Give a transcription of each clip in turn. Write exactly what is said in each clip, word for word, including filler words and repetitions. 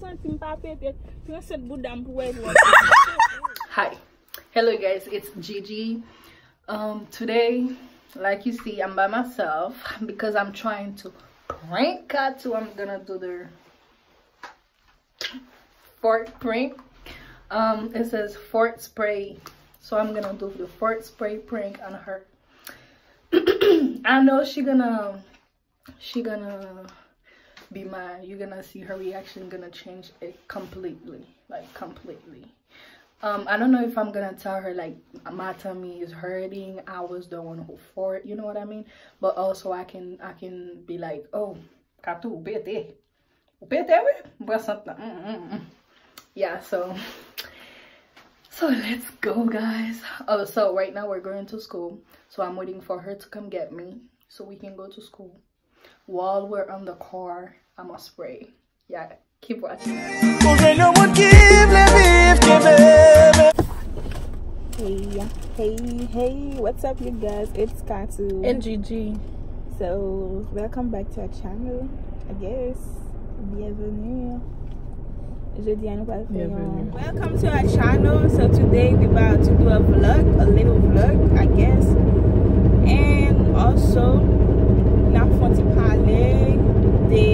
Santi m pa pete. Pran sèt bouda m pou wè. Hi. Hello, guys, it's Gigi. Um, today, like you see, I'm by myself because I'm trying to prank Katou. I'm gonna do the fart prank. Um, it says fart spray. So I'm gonna do the fart spray prank on her. I know she gonna she gonna be mad. You're gonna see her reaction gonna change it completely, like, completely. Um, I don't know if I'm gonna tell her, like, my tummy is hurting. I was the one who fought. You know what I mean? But also, I can I can be like, oh, Katou, ou pete. Ou pete, wi. M pran sant lan. Mm, mm, mm. Yeah, so so let's go, guys. Oh, so right now we're going to school. So I'm waiting for her to come get me so we can go to school. While we're on the car, I'ma spray. Yeah, keep watching. Ou jwenn yon moun ki vle viv, kenbe men. Hey, hey, hey, what's up, you guys? It's Katou. And Gigi. So, welcome back to our channel, I guess. Bienvenue. Jodi a nou pral fè yon Welcome to our channel. So today we about to do a vlog, a little vlog, I guess. And also, n ap fè yon ti pale de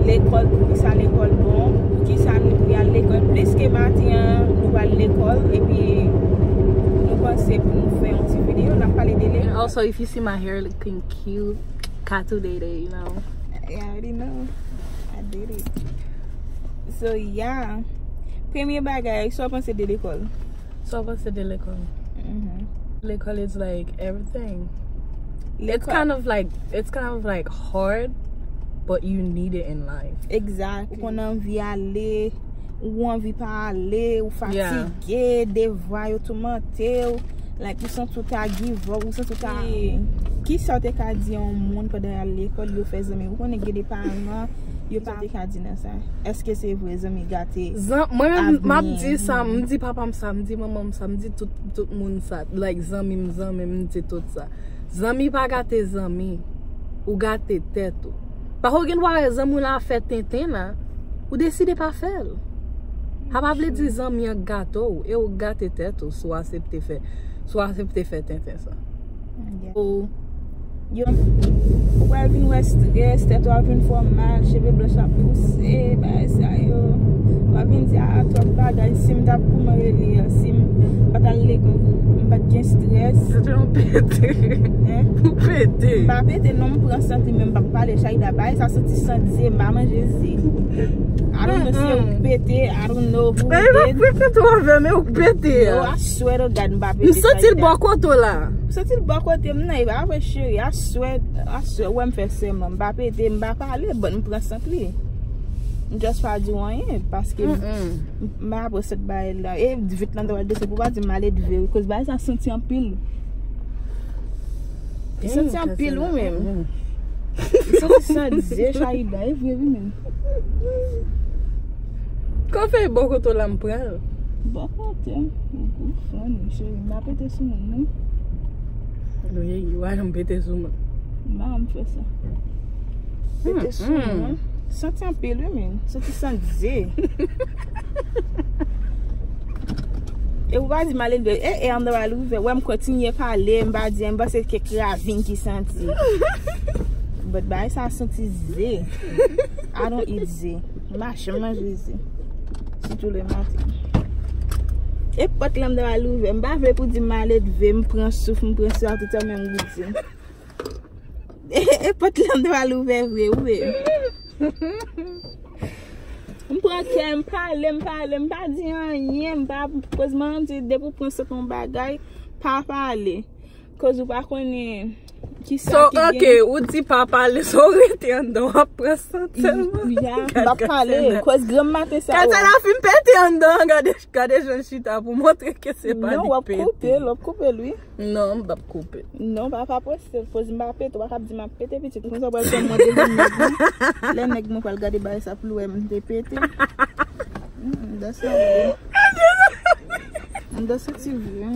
lekòl, poukisa lekòl bon, poukisa nou dwe al lekòl plis ke maten an, nou pral lekòl, epi nou panse pou nou fè yon ti videyo, n ap pale de lekòl. And also, if you see my hair looking cute, Katou Dede, you know. You already know. I did it. So, yeah. Premye bagay, sa w panse de lekòl? Sa w panse de lekòl? Mhm. Lekòl is like everything. It's kind of like, it's kind of like hard, but you need it in life. Exactly. Ou konn anvi ale, ou anvi pa ale, ou fatige, devwa yo toumante w, like, ou santi w ta give up, ou santi w ta. Kisa w te ka di yon moun pandan y al lekòl, yo fè zanmi? Ou konnen gen de paran, yo pa te ka di nan sa. Èske se vre zanmi gate? Zan, mwen menm, m ap di sa, m di papa m sa, m di manman m sa, m di tout, tout moun sa, like, zanmi m, zanmi m, m di tout sa. Zanmi pa gate zanmi, ou gate tèt ou. Paske w gen dwa wè zanmi w la ap fè tenten la, ou deside pa fè l. Sa pa vle di zanmi an gate w, e ou gate tèt ou si w aksepte fè, si w aksepte fè tenten sa. Ou, yo, ou pral vin wè strès, tèt ou ap vin fè w mal, cheve blanch ap pouse, bagay sa yo. W ap vin di, a, twòp bagay, si m t ap kouman rele a, si m pa t al lekòl, m pa t gen strès. Ou pete. Hein? Ou pete. M pa pete, non, m pran sant li, men m p ap pale, Chayda, bagay sa santi sant ze, m pa manje ze. I don't know si ou pete, I don't know who did. Pete ou avè m, ou pete. No, I swear to God, m pa pete. M santi l bò kote w la. M santi l bò kote m nan, e pa vre, cheri, I swear, I swear, ou wè m fè sèman, m pa pete, m pa pale, but m pran sant li. M just pa di w anyen, paske m, m pa apre sèt bagay la. E vit lan te pral desann pou pa di m maledve, wi, koz bagay sa santi anpil. Li santi anpil, wi, menm. Li santi sant ze, Chayda, e vre, wi, menm. Kòfè bò kote w la, m pran l. Bò kote m, ou gou funny, cheri, m pa pete sou moun, non. Nou ye, ou pa janm pete sou moun. M pa janm fè sa. Pete sou moun. Santi anpil, wi, men. Santi sant ze. E ou pa di m ale de, e, e, anndan ba louvè. Wè m kontinye pale, m pa di, m panse kèk ravin ki santi. But bagay sa santi ze. I don't eat ze. M pa janm manje ze. Sitou le maten. E pòt lan m ta pral ouvè. M pa vle pou di m maledve, m pran souf, m pran sa, tout sa menm goute. E pòt lan m ta pral ouvè vre, wi. M pran kè, m pale, m pale, m pa di anyen, m pa poz manti, depi w pran sant yon bagay, pa pale. Koz ou pa konnen kisa ki gen. So, ok, ou di pa pale, so w rete anndan, w ap pran sant sèlman. Ya, m p ap pale. Koz granm maten sa. Katsana fin pete anndan, gade, gade jan l chita pou montre ke se pa li k pete. Non, w ap koupe l, w ap koupe l, wi. Non, m p ap koupe. Non, pa, pa poste l, koz m pa pete, w pa kab di m ap pete, pitit. Konsa w pral fè m mande vin nèg mwen. Lè nèg mwen pral gade bagay sa pou l wè m te pete. Hmm, dan sa vre. Dan sa ti vre.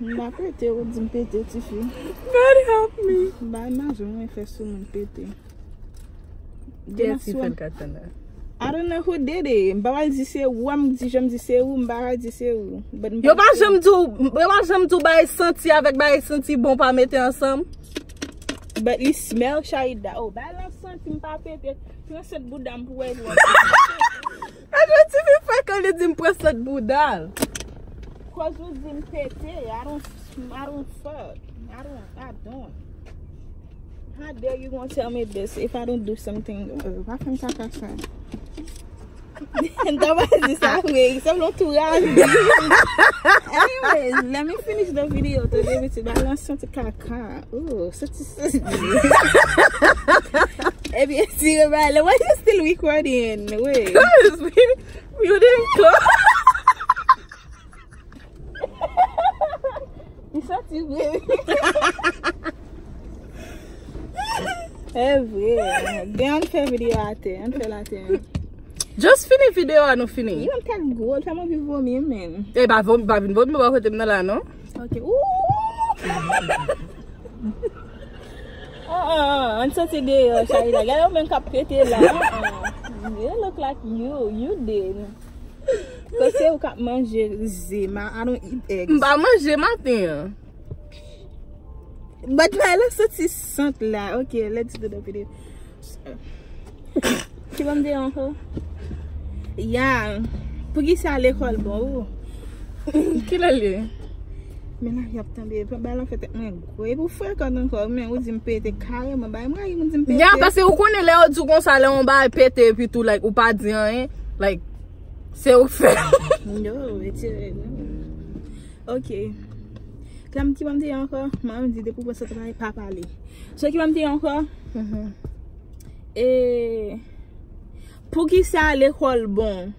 M pa pete, ou di m pete, tifi. God help me. Ba imajin mwen fè sou moun pete. Kiyès ki fè l, Katsana? I don't know who did it. M pa pral di se ou, m di janm di se ou, m pa pral di se ou. But m Yo pa janm di w, yo pa janm di w bagay santi avèk bagay santi bon pa mete ansanm. But li smell Shaïda. Oh, bagay lan santi, m pa pete. Pran sant bouda m pou wè pou wè. Ajan ti fi fè kan li di m pran sant bouda l. Cause ou di m pete, I don't, I don't fuck. I don't, I don't. How dare you gonna tell me this if I don't do something? Uh, pa fè m kaka sa. M ta pa di sa vre, sa vle yon tou ravi. Anyways, let me finish the video today with you. Balance santi kaka. Oh, santi santi. Ebyen, si yo ba le, why you still recording? Wait. Cause we, you didn't call. Li santi vre. E vre. Gen ann fè videyo atè, ann fè l atè. Just fini videyo a, nou fini. Li menm tèt gwo, l fè m anvi vomi, men. E pa vomi, pa vin vomi bò kote m nan la, non? Ok. Ooh! Ah, ah, ah, ann soti deyò, Shaïda. Gade ou menm k ap pete la. Ah, ah. You look like you, you did. Cause se ou k ap manje ze, ma, I don't eat eggs. M pa manje maten an. But my love soti sant la. Ok, let's do the video. Ki ban m de ankò? Ya. Poukisa lekòl bon ou? Kilè l ye? Men la y ap tonbe. Bagay lan fè tèt mwen gwo. Epi w frekan ankò, men ou di m pete kareman. Bay mwen, ou di m pete. Ya, paske ou konnen lè yo di w konsa, lè yon bagay pete, epi tou, like, ou pa di anyen, like, se ou k fè. No, retire, no. Ok. Klam ki ban m te ye ankò? Mwen di depi w pran sante pa pale. So ki ban m te ye ankò? Mhm. E poukisa lekòl bon?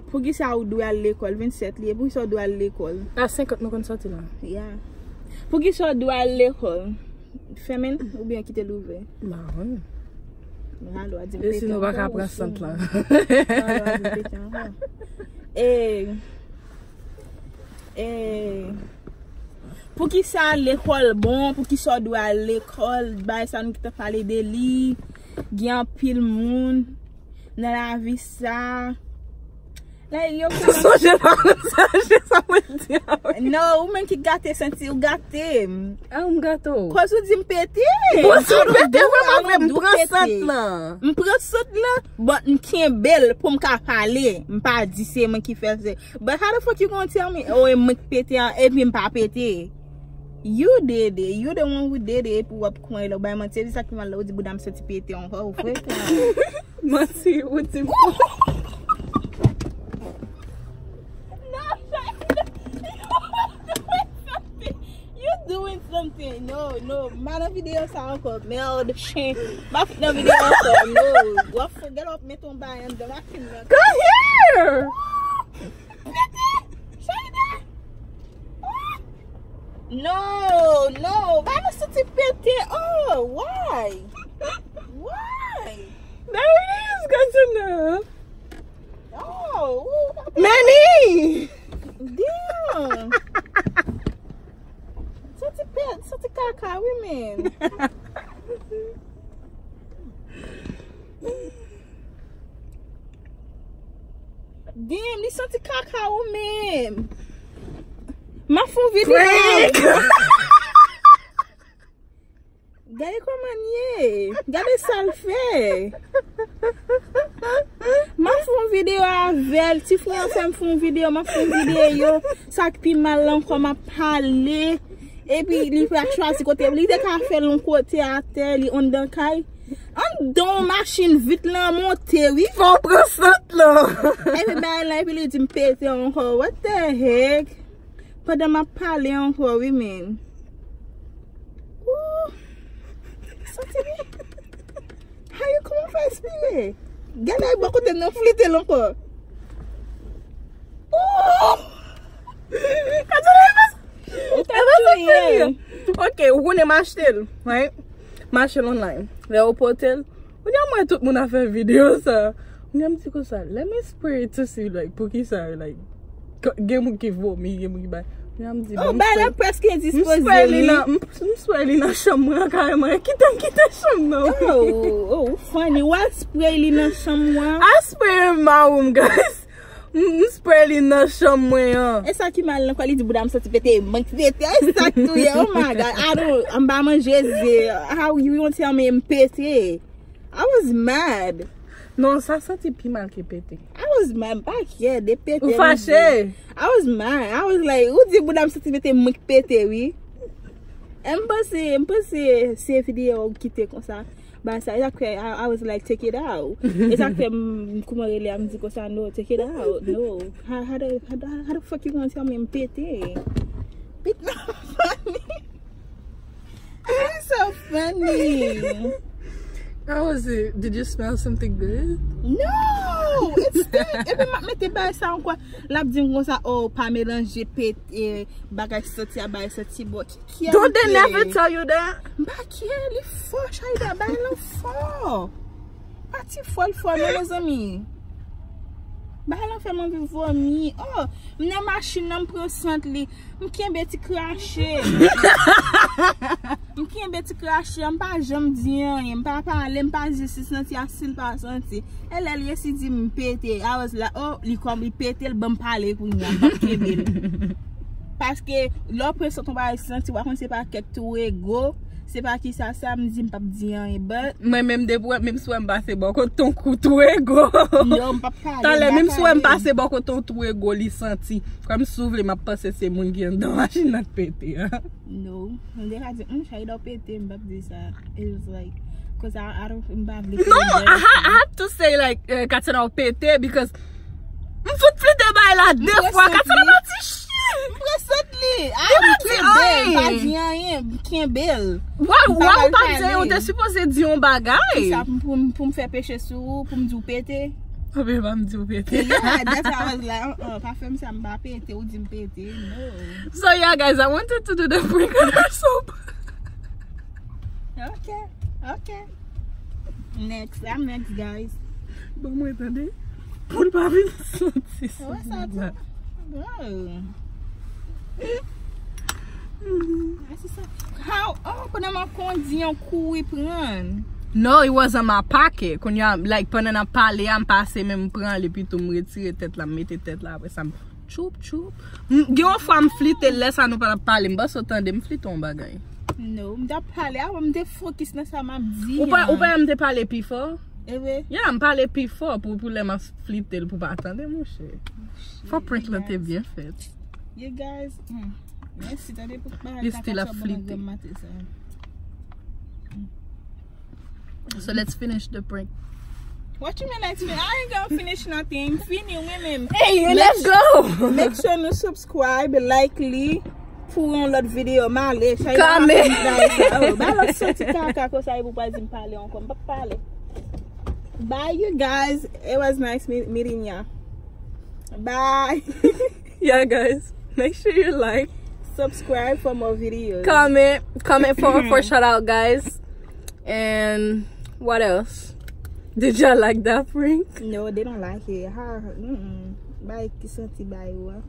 Poukisa ou dwe al lekòl? Vennsèt li ye. Poukisa ou dwe al lekòl? A senkant nou konn soti la. Ya. Poukisa ou dwe al lekòl? Fèmen l oubyen kite l ouvè? M pa konn. Alo a di m pete ankò. E si nou pa ka pran sant lan? Alo a di m pete ankò. E, e, poukisa lekòl bon? Poukisa w dwe al lekòl? Bagay sa nou gentan pale de li. Gen anpil moun nan lavi sa. Like, yo sonje pa sonje sa mwen di a, wi. Non, ou menm ki gate santi, ou gate. A, m gate w. Cause ou di m pete. Cause ou pete, vre, m pran sant lan. M pran sant lan, but m kenbe l pou m ka pale. M pa di se mwen ki fè l, se. But how the fuck you gonna tell me, oh, e mwen ki pete an, epi m pa pete? You did it. You the one who did it, epi w ap kwè lè w bay manti. Se sa ki mal la, ou di bouda m santi pete ankò, ou frekan. Manti, ou di m. No, Shaïda, you doing something. You doing something. No, no. M pa nan videyo sa ankò. Merde, chen. M pa fout nan videyo ankò. No. W ap fè, gade w ap met yon bagay anndan machin nan. Come here! Pete! Shaïda! Oh! No, no, ba nou santi pete. Oh, why? Why? There it is, Katrina. Oh, ooh, Manny! Damn. Santi pete, santi kaka, wi, men. Damn, li santi kaka ou menm. M ap fè yon videyo. Gade kòman l ye. Gade sa l fè. M ap fè yon videyo avè l. Tifi an fè m fè yon videyo. M ap fè yon videyo. Sa k pi mal la ankò, m ap pale. Epi li pa chwazi kote. Li te ka fè l yon kote atè, li anndan kay. Anndan yon machin vit lan monte, wi. Fò w pran sant lan. Epi bagay la, epi li di m pete ankò. What the heck? Pandan m ap pale ankò, wi, men. Ooh. Santi li. How you come off espire? Gade bò kote m nan flite l ankò. Ooh. Ou t ap touye. Ok, ou konnen m achte l, right? M achte l online. Lè yo pote l, kounye a m wè tout moun ap fè videyo sa. Kounye a m di konsa, let me spray it to see, like, poukisa, like, k- gen moun ki vomi, gen moun ki bay. Jan m di, oh, bagay la prèske indispoze, wi. M swè li nan, m, m swè li nan chanm mwen an kareman. E kite m kite chanm nan, wi. Oh, oh, ou funny. Ou al spray li nan chanm ou an? I spray in my room, guys. M, m spray li nan chanm mwen an. E sa ki mal nan kò, li di bouda m santi pete, mank pete. E sa k touye, oh my God. I don't, m pa manje ze. How you gonna tell me m pete? I was mad. Non, sa santi pi mal ke pete. I was mad. M pa care de pete. Ou fache? I was mad. I was like, ou di bouda m santi pete, mwen k pete, wi. E m panse, m panse se videyo ou kite konsa. Ba sa, e sa k fè, I, I was like, take it out. E sa k fè m, kouman rele a, m di konsa, no, take it out. No. How, how the, how, the- how the fuck you gonna tell me m pete? Pete not funny. You're so funny. How was it? Did you smell something good? No! It stink! Epi m ap mete bagay sa ankò. L ap di m konsa, oh, pa melanje pete, bagay santi a, bagay santi bon. Ki, ki Don't they never tell you that? M pa care, li fò, Shaïda, bagay lan fò. Pa ti fò l fò non, mezanmi. Bagay lan fè m anvi vomi. Oh, m nan machin nan, m pran sant li. M kenbe ti krache. M kenbe ti krache, m pa janm di anyen. M pa pale, m pa di si santi a, si l pa santi. E lè l resi di m pete, I was like, oh, li kòm li pete, l ban m pale kounye a, m p ap kenbe l. Paske lè w pran sant yon bagay santi, w a konn se pa kèk tou ego, se pa ki sa, sa m di m p ap di anyen, but Mwen menm depi w wè, menm si w wè m pase bò kote yon kou tou ego. Yo, m p ap pale, talè, menm si w wè m pase bò kote yon tou ego, li santi. Kòm si w vle, m ap panse se moun ki anndan machin nan k pete a. No. M te ka di, hmm, Shaïda w pete, m p ap di sa. It was like, 'cause I, I don't, m pa vle. No, I, ha- I have to say, like, uh, Katsina w pete because m fout flite bay la de fwa. Katsina pati ch- M pran sant li. Ah, m kenbe l, m pa di anyen, m kenbe l. Why, why ou pa di anyen, ou te sipoze di yon bagay. Kisa, pou, pou, pou m fè peche sou ou, pou m di w pete? Oubyen pa m di w pete. Yeah, that's why I was like, uh-uh, pa fè m sa, m pa pete, ou di m pete. No. So yeah, guys, I wanted to do the prank on her so bad. Okay, okay. Next, I'm next, guys. Ban mwen tande. Pou l pa vin santi sa. Wè sa tou. Oh. How? Oh, pandan m ap kondi, yon kouri pran. No, it was on my pocket. Kounye a, like, pandan n ap pale a, m pase men m pran li, epi tou m retire tèt la, m mete tèt la, apre sa m tchoup, tchoup. M, gen yon fwa m flite l, lè sa nou pa t ap pale, m panse w tande m flite yon bagay. No, m t ap pale, avan m te fokis nan sa m ap di a. Ou pa, ou pa wè m te pale pi fò? E vre? Yeah, m pale pi fò pou, pou lè m ap flite l pou pa tande, monchè. Fò prank lan te byen fèt. You guys, hmm. Mèsi, tande pou bagay kaka chòp nan granm maten sa. So let's finish the prank. What you mean let's finish? I ain't gonna finish nothing. Fini, wi menm. Hey, let's go! Make sure nou subscribe, like li pou yon lòt videyo. M ale, Shaïda. Comment. Oh, ba lòt soti kaka konsa, e pou pa di m pale ankò. M p ap pale. Bye, you guys. It was nice meet- meeting ya. Bye. Yeah, guys. Make sure you like. Subscribe for more videos. Comment. Comment for, for shout out, guys. And what else? Did y'all like that prank? No, they don't like it. Ha, mm-mm. Bay ki santi bay ou a.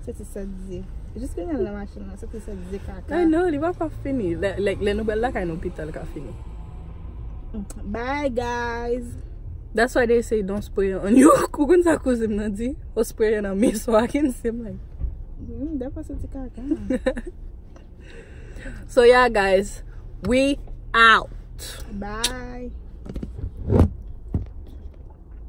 Santi sòt ze. Jis kounye a nan machin nan, santi sòt ze kaka. I know, li pa ka fini. Lè, lè, lè nou pral lakay nou pita l ka fini. Bye, guys. That's why they say don't spray on you. Ou konn sa kouzin m nan di? Ou spray nan men so I can see, like. Mm, dèfwa santi kaka. So yeah, guys, we out. Bye.